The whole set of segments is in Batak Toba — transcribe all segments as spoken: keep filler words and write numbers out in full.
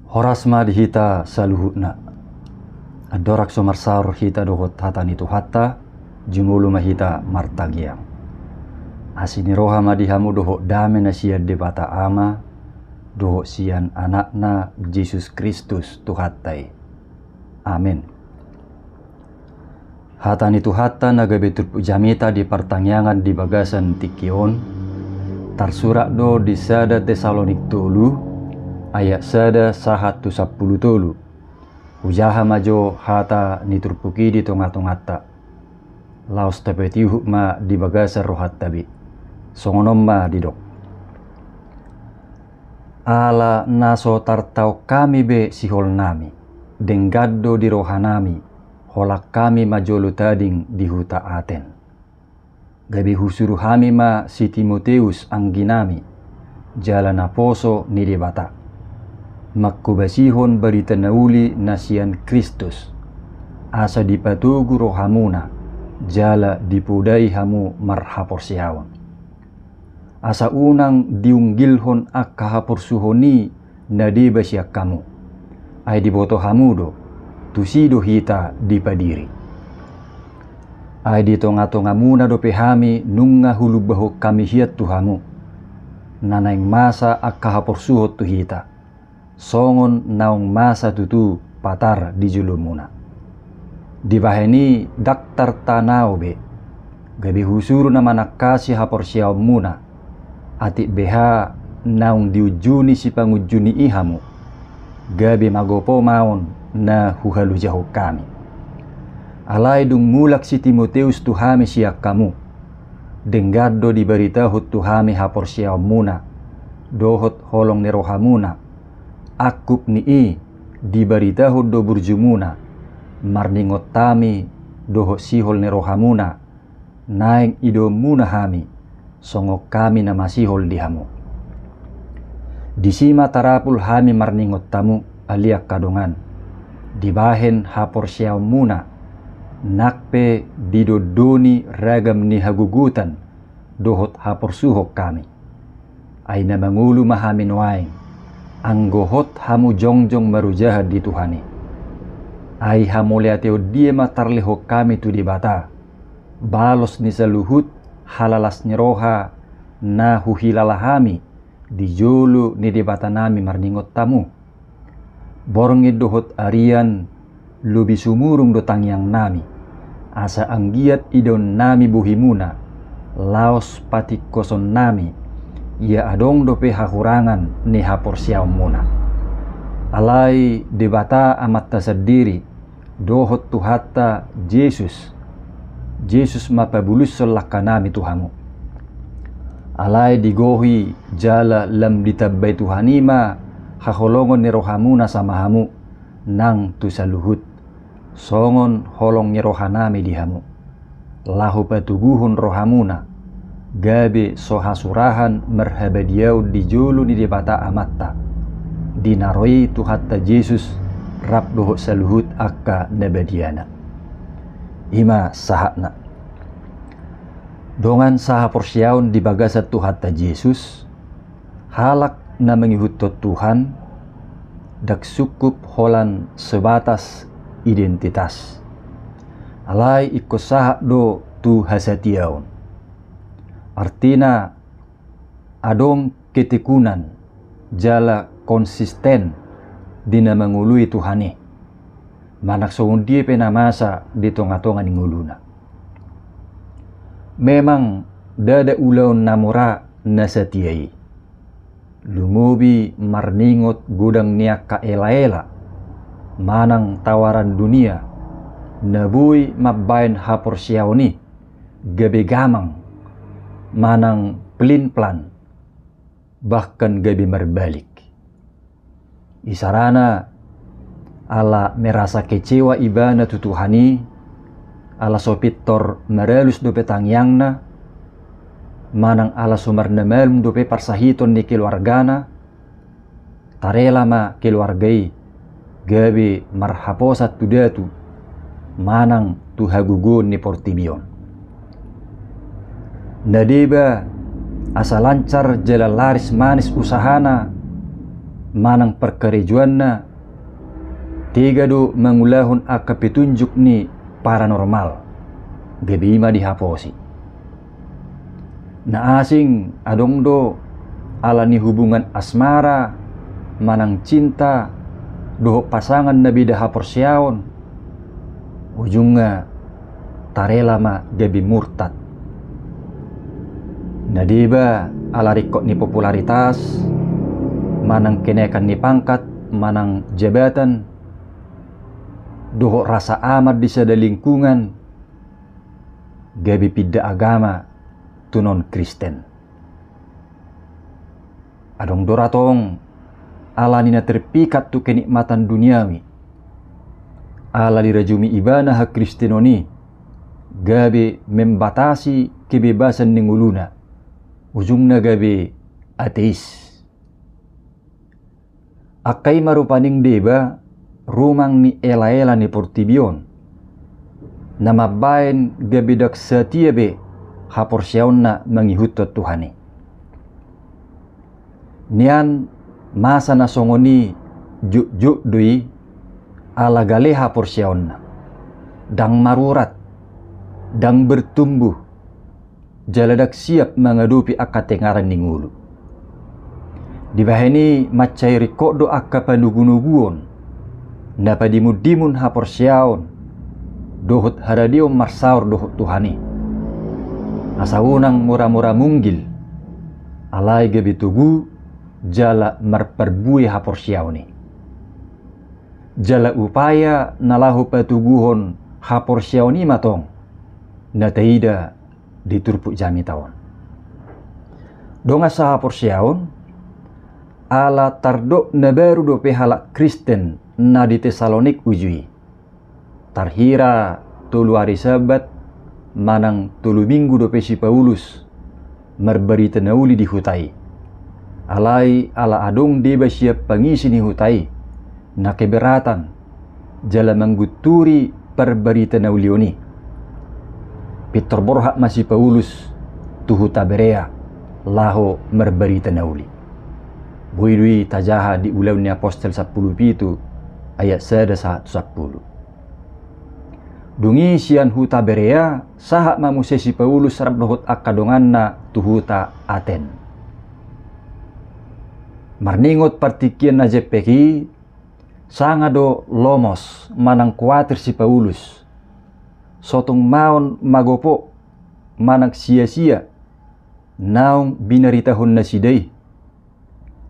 Horas ma di hita saluhutna. Andorang so marsaor hita dohot hata ni Tuhanta, jumolo ma hita martangiang. Asi ni roha ma di hamu dohot dame na sian Debata Ama, dohot sian Anakna Jesus Kristus Tuhanta i. Amen. Hata ni Tuhanta na gabe turpuk jamita di partangiangan di bagasan tingki on, tarsurat do di sada Tesalonik tolu, ayat sada sahat tu sampulu tolu. Hujaha ma jo hata ni turpuk i di tonga-tonganta. Laos tapatihuk ma di bagasan rohanta be. Songon on ma didok. Ala na so tartaon hami be siholnami, denggan do di rohanami, holan hami ma jolo tading di huta Aten. Gabe husuru hami ma si Timoteus angginami, jala naposo ni Debata, manghobasihon barita na uli na sian Kristus, asa dipatogu rohamuna, jala dipodai hamu marhaporseaon. Asa unang diunggilhon angka haporsuhon i na deba sian hamu. Ai diboto hamu do, tusi do hita dipadiri. Ai di tonga-tongamuna dope hami nunga hulumbahon hami hian tu hamu, na naeng masa angka haporsuhon tu hita, songon naung masa tutu patar di jolomuna. Dibahen i ndang tartanao be, gabe husuru na manangkasi haporseaonmuna, atik beha naung diunjuni sipangunjuni i hamu, gabe magopo ma on na huhalojahon hami. Alai dung mulak si Timoteus tu hami sian hamu, denggan do dibaritahon tu hami haporseaonmuna, dohot holong ni rohamuna, angkup ni i dibaritahon do burjumuna, marningot hami dohot sihol ni rohamuna, naeng idaonmuna hami, songon hami na masihol di hamu. Disi ma tarapul hami marningot hamu, ale angka dongan, dibahen haporseaonmuna, nang pe didondoni ragam ni hagogotan dohot haporsuhon hami. Ai na mangolu ma hami nuaeng, anggo hot hamu jongjong marojahan di Tuhan i. Ai hamauliateon dia ma tarlehon hami tu Debata, balos ni saluhut halalas ni roha na huhilala hami di jolo ni Debatanami marningot hamu. Borngin dohot arian lobi sumurung do tangiangnami, asa anggiat idaonnami bohimuna, laos patingkosonnami, ia adong dope hahurangan ni haporseaonmuna. Alai Debata Amanta sandiri, dohot Tuhanta Jesus, Jesus ma pabulushon langkanami tu hamu. Alai digohi jala lam ditambai Tuhan i ma haholongon ni rohamuna sama hamu nang tu saluhut, songon holong ni rohanami di hamu, laho patoguhon rohamuna, gabe so hasurahan marhabadiaon di jolo ni Debata Amanta, di na ro i Tuhanta Jesus rap dohot saluhut angka na badiana. I ma sahatna. Dongan sahaporseaon di bagasan Tuhanta Jesus, halak na mangihuthon Tuhan, ndang sungkup holan sebatas identitas. Alai ingkon sahat do tu hasatiaon. Artina, adong ketekunan jala konsisten di na mangoloi Tuhan i, manang songon dia pe na masa di tonga-tonga ni ngoluna. Memang ndada ulaon na mura na satia i. Lumobi marningot godang ni angka ela-ela manang tawaran dunia, na boi mambahen haporseaon i gabe gamang manang pelin-pelan, bahkan gabe marbalik. Isarana, ala merasa kecewa ibana tu Tuhan i, ala so pintor maralus dope tangiangna, manang ala so marnamalum dope parsahiton ni keluargana, tarela ma keluarga i gabe marhaposan tu datu manang tu hagogoon ni portibi on. Na deba asa lancar jala laris manis usahana, manang parkarejoanna, tega do mangulahon angka petunjuk ni paranormal, gabe i ma dihaposi. Na asing adong do ala ni hubungan asmara manang cinta dohot pasangan na beda haporseaon, ujungna tarela ma gabe murtad. Na deba ala ringkot ni popularitas manang kenaekan ni pangkat manang jabatan dohot rasa aman di sada lingkungan, gabe pinda agama tu non-Kristen. Adong do ra tong ala ni na terpikat tu kenikmatan duniawi, ala dirajumi ibana hakristenon i, gabe membatasi kebebasan ni ngoluna, ujungna gabe ateis. Angka i ma rupani deba rumang ni elaela ni portibi on, na mambahen gabe ndang satia be haporseaonna mangihuthon Tuhan i. Nian masa na songon i jotjot do i, ala gale haporseaonna, ndang marurat, ndang bertumbuh, jala ndang siap mangadopi angka tengaran ni ngolu. Dibahen i mansai ringkot do angka panogunoguon na padimundimun haporseaon dohot haradeon marsaor dohot Tuhan i. Asa unang muramura munggil, alai gabe togu jala marparbue haporseaon i. Jala upaya na laho patoguhon haporseaon i ma tong na taida di turpuk jamita on. Dongan sahaporseaon, ala tardok na baru dope halak Kristen na di Tesalonik uju i. Tarhira tolu ari Sabat manang tolu minggu dope si Paulus marbarita na uli di huta i. Alai ala adong deba sian pangisi ni huta i na keberatan jala manggunturi parbarita na uli on i, pintor borhat ma si Paulus tu huta Berea laho marbarita na uli. Boi do i tajaha di Ulaon ni Apostel sampulu pitu ayat sada sahat tu sampulu. Dung i sian huta Berea sahat ma muse si Paulus rap dohot angka donganna tu huta Aten. Marningot partingkian na jempek i, sanga do lomos manang kuatir si Paulus. So tung maon magopo manang siasia naung binaritahon nasida i,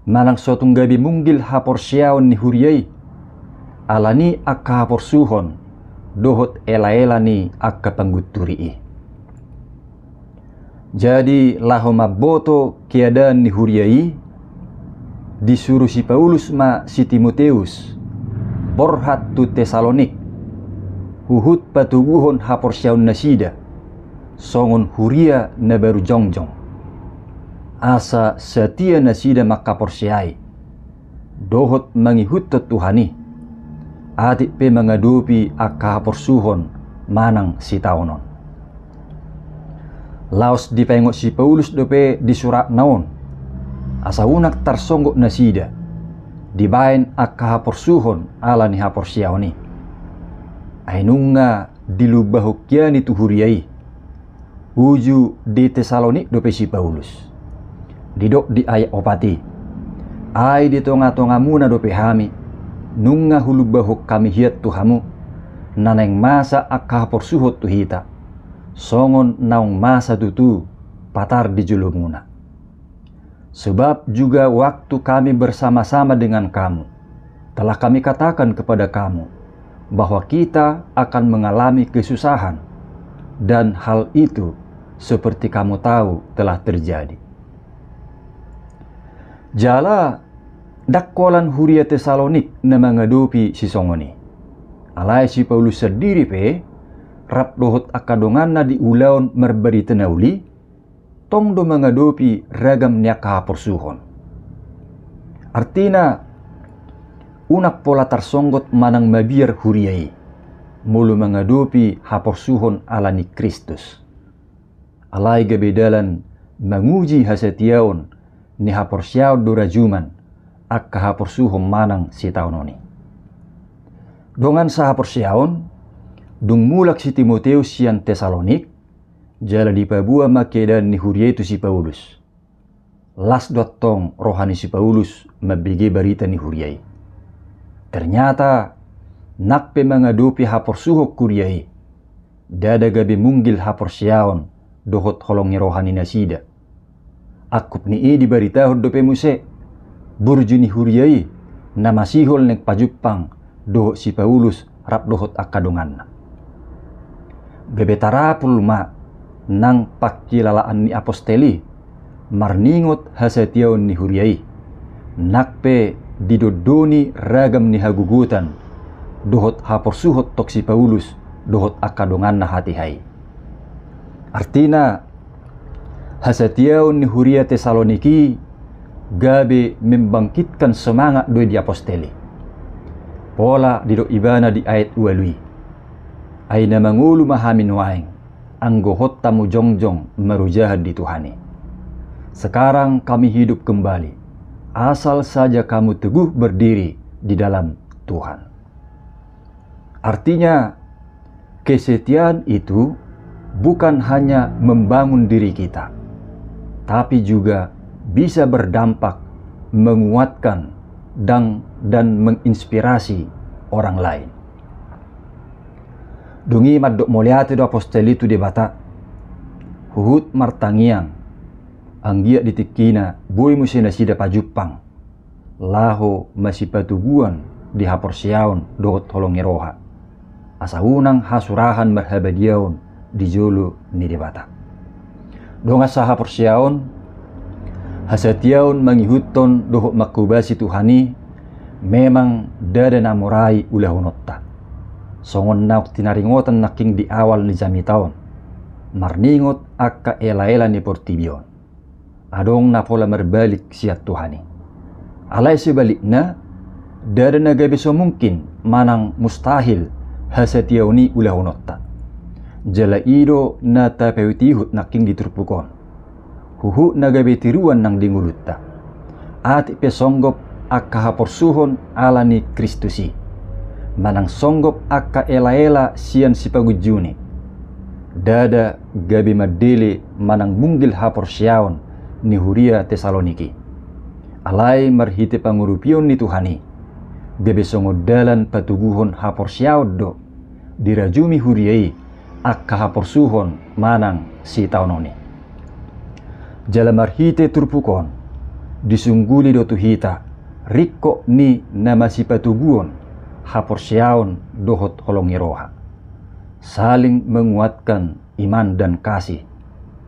manang so tung gabe munggil haporseaon ni huria i ala ni angka haporsuhon dohot elaela ni angka panggunturi i. Jadi laho mamboto keadaan ni huria i, disuru si Paulus ma si Timoteus borhat tu Tesalonik, huhut patoguhon haporseaon nasida songon huria na baru jongjong, asa satia nasida mangkaporseai dohot mangihuthon Tuhan i, atik pe mangadopi angka haporsuhon manang sitaonon. Laos dipaingot si Paulus dope di suratna on, asa unang tarsonggot nasida dibaen angka haporsuhon ala ni haporseaon i. Ai nunga dilumbahon hian i tu huria i. Uju di Tesalonik dope si Paulus. Didok di ayat opat i, ai di tongatongamuna dope hami, nunga hulumbahon hami hian tu hamu, na naeng masa angka haporsuhon tu hita, songon naung masa tutu patar di jolomuna. Sebab juga waktu kami bersama-sama dengan kamu, telah kami katakan kepada kamu bahwa kita akan mengalami kesusahan, dan hal itu seperti kamu tahu telah terjadi. Jala ndang holan huria Tesalonik na mangadopi sisongon i. Alai si Paulus sandiri pe rap dohot angka donganna di ulaon marbarita na uli, tong do mangadopi ragam ni angka haporsuhon. Artina, unang pola tarsonggot manang mabiar huria i molo mangadopi haporsuhon ala ni Kristus. Alai gabe dalan manguji hasatiaon ni haporseaon do rajuman, angka haporsuhon manang sitaonon i. Dongan sahaporseaon, dung mulak si Timoteus sian Tesalonik, jala dipaboa ma keadaan ni huria i tu si Paulus. Las do antong roha ni si Paulus mambege barita ni huria i. Ternyata, nang pe mangadopi haporsuhon huria i, ndada gabe munggil haporseaon dohot holong ni roha ni nasida. Angkup ni i dibaritahon dope muse, burju ni huria i na masihol naeng pajumpang dohot si Paulus rap dohot angka donganna. Gabe tarapul ma nang pangkilalaan ni apostel i, marningot hasatiaon ni huria i, nang pe didondoni ragam ni hagogotan dohot haporsuhon tong si Paulus dohot angka donganna hatiha i. Artina, hasatiaon ni huria Tesalonik i gabe membangkitkan semangat do i di apostel i. Pola didok ibana di ayat ualu i: Ai na mangolu ma hami nuaeng, anggo hot hamu jongjong marujahan di Tuhan i. Sekarang kami hidup kembali, asal saja kamu teguh berdiri di dalam Tuhan. Artinya, kesetiaan itu bukan hanya membangun diri kita, tapi juga bisa berdampak menguatkan dan, dan menginspirasi orang lain. Dung i mandok mauliate do apostel i tu Debata, huhut martangiang, anggiat di tingkina boi muse nasida pajumpang, laho masipatoguon di haporseaon dohot holong ni roha, asa unang hasurahan marhabadiaon di jolo ni Debata. Dongan sahaporseaon, hasatiaon mangihuthon dohot manghobasi Tuhan i memang ndada na mora i ulahononta. Songon naung tinaringotan nangkin di awal ni jamita on, marningot angka elaela ni portibi on, adong na pola marbalik sian Tuhan i. Alai sebalikna, ndada na gabe so mungkin manang mustahil hasatiaon i ulahononta. Jala i do na tapaihutihut nangkin di turpuk on, huhut na gabe tiruan nang di ngolunta. Atik pe songgop angka haporsuhon ala ni Kristus i, manang songgop angka elaela sian sipagunjung i, ndada gabe mandele manang munggil haporseaon ni huria Tesalonik i. Alai marhite pangurupion ni Tuhan i, gabe songon dalan patoguhon haporseaon do dirajumi huria i angka haporsuhon manang sitaonon i. Jala marhite turpuk on, disungguli do tu hita ringkot ni na masipatoguon haporseaon dohot holong ni roha, saling menguatkan iman dan kasih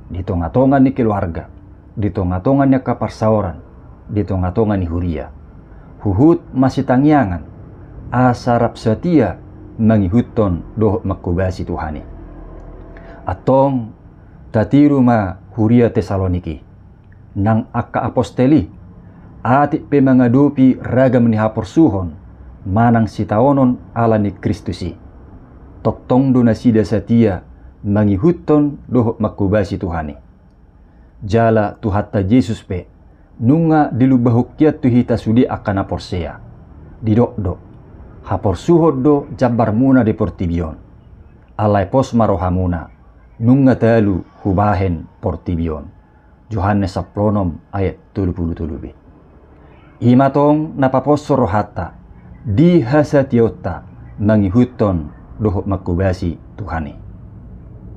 di tongatonga ni keluarga, di tongatonga ni angka parsaoran, di tongatonga ni huria, huhut masitangiangan asa rap satia mangihuthon dohot manghobasi Tuhan i. Antong, tatiru ma huria Tesalonik i, nang angka apostel i, atik pe mangadopi ragam ni haporsuhon manang sitaonon ala ni Kristus i, tongtong do nasida satia mangihuthon dohot manghobasi Tuhan i. Jala Tuhanta Jesus pe nunga dilumbahon hian tu hita sude angka na porsea. Didok do: Haporsuhon do jambarmuna di portibi on. Alai pos ma rohamuna, nunga talu hubahen portibi on. Johannes sampulu onom ayat tolu pulu tolu b. I ma tong na paposhon rohanta di hasatiaonta mangihuthon dohot manghobasi Tuhan i.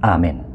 Amen.